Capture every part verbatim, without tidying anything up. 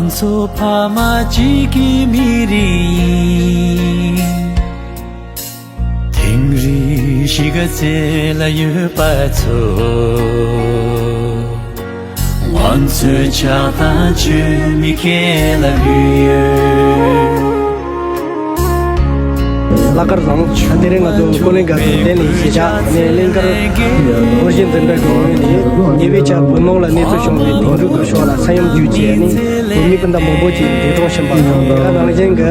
ང་ཚོ་ཕ་མ་གཅིག་གི་མི་རིགས་ཡིན། དིང་རི་གཞིས་ཀ་རྩེ་ལ་ཡོད་པ་ཚོ། ང་ཚོའི་ཕྱག་དང་མཆོད་མེ་ཁྱེད་ལ་ཕུལ་ཡོད། ལྷག་དཀར་བཟང་། དེ་རིང་ང་ཚོ་ཀོ་ལིང་ག་དོན་ལྡན་ལས་གཞི་ཆགས་ནས་གླིང་དཀར་སྒོར་གཞས་འཛིན་གྲྭ་གི་ངོས་ནས་ཉེ་བའི་ཆར་བོད་ནང་ལ་གནས་ཚུལ་བྱུང་བའི་དིང་རི་གི་ཕྱོགས་ལ་ས་ཡོམ་བརྒྱུད་བྱས་ནས་བོད་མི་སྤུན་ཟླ་མང་པོ་ཅིག་འདས་གྲོངས་ཕྱིན་པ་དང་། དེ་ག་ནང་བཞིན་གྱི་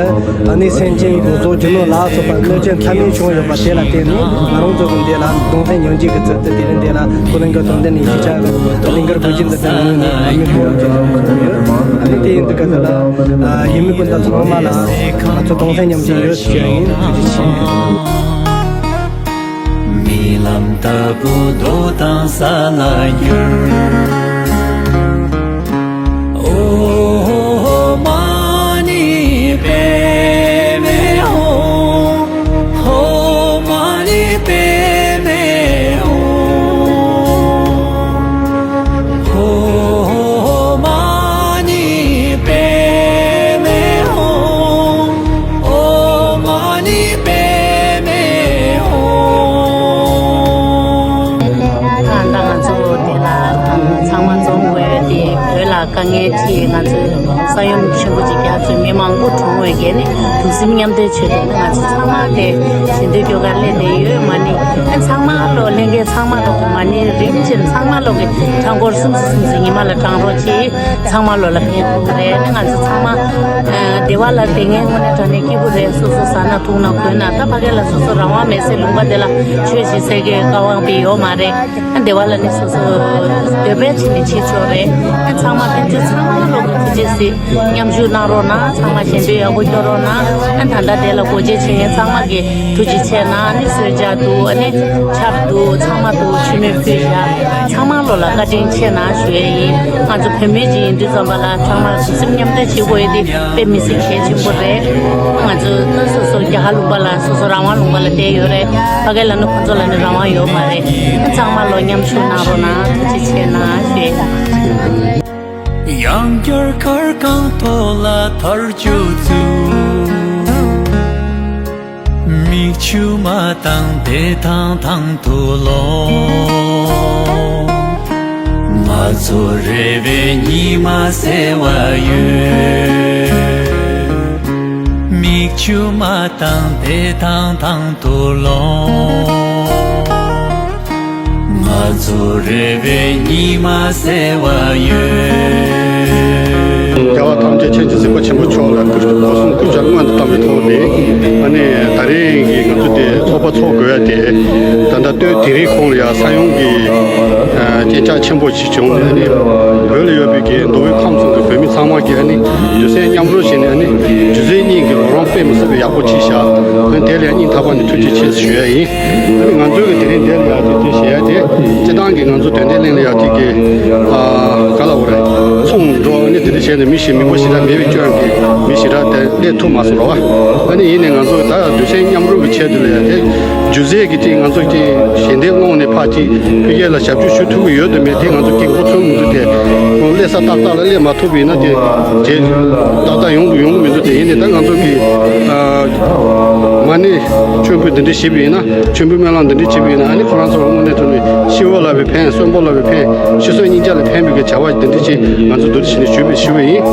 ཨ་ནི་སེམས་ཅན་གྱི་གཟུགས་རྒྱུ་ནོར་ལ་སོགས་པ་གནོད་སྐྱོན་ཚ་ནན་བྱུང་ཡོད་པ་དེ་ལ་བརྟེན་ནས་ང་རང་ཚོ་གི་འདི་ལ་གདུང་སེམས་མཉམ་སྐྱེད་ཀྱི་ཚུལ་དུ་དེ་རིང་འདི་ལ་ཀོ་ལིང་ག་དོན་ལྡན་ལས་གཞི་ཆགས་ཀྱི་གླིང་དཀར་སྒོར་གཞས་འཛིན་གྲྭ་ངོས་ནས་མར་མེ་ཕུལ་བ་ཅིག་ཡོང་གི་ཡོད། ཨ་ནི་དེ་ཡིན་དུས་སྐབས་སུ་ལ་ཡུལ་མི་སྤུན་ཟླ་ཚང་མ་ལ་ང་ཚོ་གདུང་སེམས་མཉམ་སྐྱེད་ཡོད་ཞུ་ཡ་ཡིན། ཐུགས་རྗེ་ཆེ། རྨི་ལམ་ལྟ་བུ་རྡོ་དང་ས་ལ་འགྱུར། ཨོ་མ་ཎི་པདྨེ་ཧཱུྃ། ཨོ་མ་ཎི་པདྨེ་ཧཱུྃ། ཨོ་མ་ཎི་པདྨེ་ཧཱུྃ། ཨོ་མ་ཎི་པདྨེ་ཧཱུྃ། ད་ལྟ་ང་ཚོ་འདི་ལ་ཚང་མ་འཛོམས་དགོས་ཡོད་དེ། བོད་ལ་དཀའ་ངལ་འཕྲད། ང་ཚོས་ས་ཡོམ་ཆེན་པོ་ཅིག་རྒྱག་ཚུལ་མི་མང་པོ་གྲོངས་པའི་རྐྱེན་ནས་གདུང་སེམས་མཉམ་སྐྱེད་ཆེད་དུ་ང་ཚོ་ཚང་མ་དེ་ཞལ་འདོན་སྐྱོར་ག་སླེབས་བསྡད་ཡོད། མ་ཎི་ཨ་ཚང་མ་ལོ་ལྷན་རྒྱས་ཚང་མ་ལོ་མ་ཎི་རིམ་བཞིན་ཚང་མ་ལོ་གི་ཕྲེང་སྐོར་སུམ་ཅུ་སུམ་ཅུ་ཉི་མ་ལ་བགྲང་རོགས་གྱིས། ཚང་མ་ལོ་ལ་ཕན་ཐོགས་རེད། ཨ་ནི་ང་ཚོ་ཚང་མ་ཨ་བདེ་བ་ལ་བསྡད་མཁན་དངོས་གནས་དྲང་གནས་སྐྱིད་པོ་རེད། སོ་སོ་ཟ་ན་འཐུང་ན་གོན་ན། ད་ཕ་གི་ལ་སོ་སོ་རང་དབང་མེད་སའི་ལུང་པ་དེ་ལ་ཆོས་བྱེད་སའི་གི་བཀའ་དབང་དཔེ་ཡོད་མ་རེད། ཨ་བདེ་བ་ལ་ནི་སོ་སོ་འདོད་པ་བྱས་ནས་བྱེད་ཆོག་རེད། ཨ་ཚང་མ་ཕན་ཚུན་ཚང་མ་ལོ་གི་ཐུགས་རྗེ་གཟིགས། མཉམ་ཞུགས་གནང་རོགས་གནང་། ཚང་མ་ཞལ་འདོན་ཡག་པོ་སྐྱོར་རོགས་གནང་། ཨ་ད་ལྟ་དེ་ལ་སྒོ་འབྱེད་བྱེད་མཁན་ཚང་མ་གི་ཐུགས་རྗེ་ཆེ་གནང་། ཨ་ནི་གསོལ་ཇ་འདུག་ཨ་ནི་ཆབ་འདུག་ཚང་མ་འདུག་མཆོད་མེ་ཕུལ་བཞག་ཚང་མ་ལོ་ལ་བཀའ་དྲིན་ཆེ་གནང་ཞུ་ཡས་ཡིན། ང་ཚོ་བོད་མི་ཅིག་ཡིན་དུས་ཙམ་པ་ལ་ཚང་མ་གདུང་སེམས་མཉམ་སྐྱེད་བྱེད་དགོས་ཡས་དེ་དཔེ་མི་སྲིད་གལ་ཆེན་པོ་རེད། ང་ཚོ་ད་སོ་སོ་རྒྱ་གར་ལུང་པ་ལ་སོ་སོ་རང་དབང་ལུང་པ་ལ་བསྡད་ཡོད་རེད། ཕ་གི་ལ་ནི་ཁོང་ཚོ་ལ་ནི་རང་དབང་ཡོད་མ་རེད། ཚང་མ་ལོ་མཉམ་ཞུགས་གནང་རོགས་གནང་། ཐུགས་རྗེ་ཆེ་གནང་ཞུ་ཡས་ཡིན། ཡང་བསྐྱར་མཁར་གང་ཐོག་ལ་དར་ལྕོག་བཙུགས། མིག་ཆུ་མ་བཏང་བདེ་ཐང་ཐང་དུ་ལོངས། ང་ཚོ་རེ་བའི་ཉི་མ་གསལ་བ་ཡོད། མིག་ཆུ་མ་བཏང་བདེ་ཐང་ཐང་དུ་ལོངས། ང་ཚོ་རེ་བའི་ཉི་མ་གསལ་བ་ཡོད། རྒྱལ་བ་ཐམས་ཅད་མཁྱེན་ཅིང་གཟིགས་པ་ཆེན་པོ་མཆོག་ལ་སྐུ་གཟུགས་སྐུ་ཕྱག་སྔོན་དུ་བཏང་བའི་ཐོག་ནས། ཨ་ནི་ད་རེས་ཀྱི་ང་ཚོ་དེ་ཚོགས་པ་ཚོགས་དགོས་ཡ་དེ། ད་ལྟ་སྟོད་དིང་རིའི་ཁོངས་ལ་ཡ་ས་ཡོམ་གྱི་ཨ་རྐྱེན་ཆག་ཆེན་པོ་ཞིག་བྱུང་ནས། ཨ་ནི་བོད་ལ་ཡོད་པའི་གི་མདོ་དབུས་ཁམས་གསུམ་གྱི་བོད་མི་ཚང་མ་གིས་ཨ་ནི་གདུང་སེམས་མཉམ་རུབ་བྱས་ནས། ཨ་ནི་སྒྱུ་རྩལ་གཉིས་ཀྱི་རོགས་རམ་དཔེ་མི་སྲིད་པའི་ཡག་པོ་བྱས་ཤག་ཨ་ནི་དེ་ལ་ཡ་སྙིང་ཐག་པ་ནས་ཐུགས་རྗེ་ཆེ་ཞུ་ཡ་ཡིན། ཨ་ནི་ང་ཚོའི་གི་དེ་རིང་འདིར་ཡ་དེ་དེ་བྱེད་ཡ་དེ། སྤྱིར་བཏང་གི་ང་ཚོ་དོན་ལྡན་གླིང་ལ་ཡ་དེ་གི་ཨ་ག་ལ་འོ་རེད། ཚོང་འགྲོ་ནི་དེ་འདྲ་བྱས་ནས་མི་ཞིག་མི་འབོར་ཞེ་དྲག་མེད་པའི་སྐྱོན་གྱིས་མི་ཞེ་དྲག་དེ་སླེབས་ཐུབ་མ་སོང་ར་བ། ཨ་ནི་ཡིན་ནའི་ང་ཚོ་ད་གདུང་སེམས་མཉམ་རུབ་ཀྱི་ཆེད་དུ་ལ་ཡ་དེ་སྒྱུ་རྩལ་གྱི་དེ་ང་ཚོ་དེ་ཞལ་འདེབས་སློང་ནས་ཕར་ཅིག་ཕ་གི་ལ་ཞབས་ཞུ་ཞུ་ཐུབ་ཀྱི་ཡོད་དམ་མེད་དེ་ང་ཚོ་དེ་མགོ་ཚོད་མི་འདུག་དེ་ཁོང་སླེབས་ས་ཏག་ཏག་ལ་སླེབས་མ་ཐུབ་པ་ཡིན་ན་དེ་དེ་ཏག་ཏག་ཡོང་དུ་ཡོང་གི་མི་འདུག་དེ་ཡིན་ནའི་ད་ང་ཚོ་གི་ཨ་མ་ཎི་མཆོད་འབུལ་འདི་འདྲ་ཞུས་པ་ཡིན་ན། མཆོད་འབུལ་སྨོན་ལམ་འདི་འདྲ་བྱེད་པ་ཡིན་ན། ཨ་ནི་ཁོ་རང་ཚོ་ལ་དངོས་གནས་དྲང་གནས་ཤི་བོ་ལ་བའི་ཕན། གསོན་པོ་ལ་བའི་ཕན། ཤི་གསོན་གཉིས་ཆ་ལ་ཕན་པའི་གི་བྱ་བ་འདི་འདྲ་ཅིག་ང་ཚོ་འདུ་བྱེད་ནས་ཞུས་པའི་ཞུ་བ་ཡིན།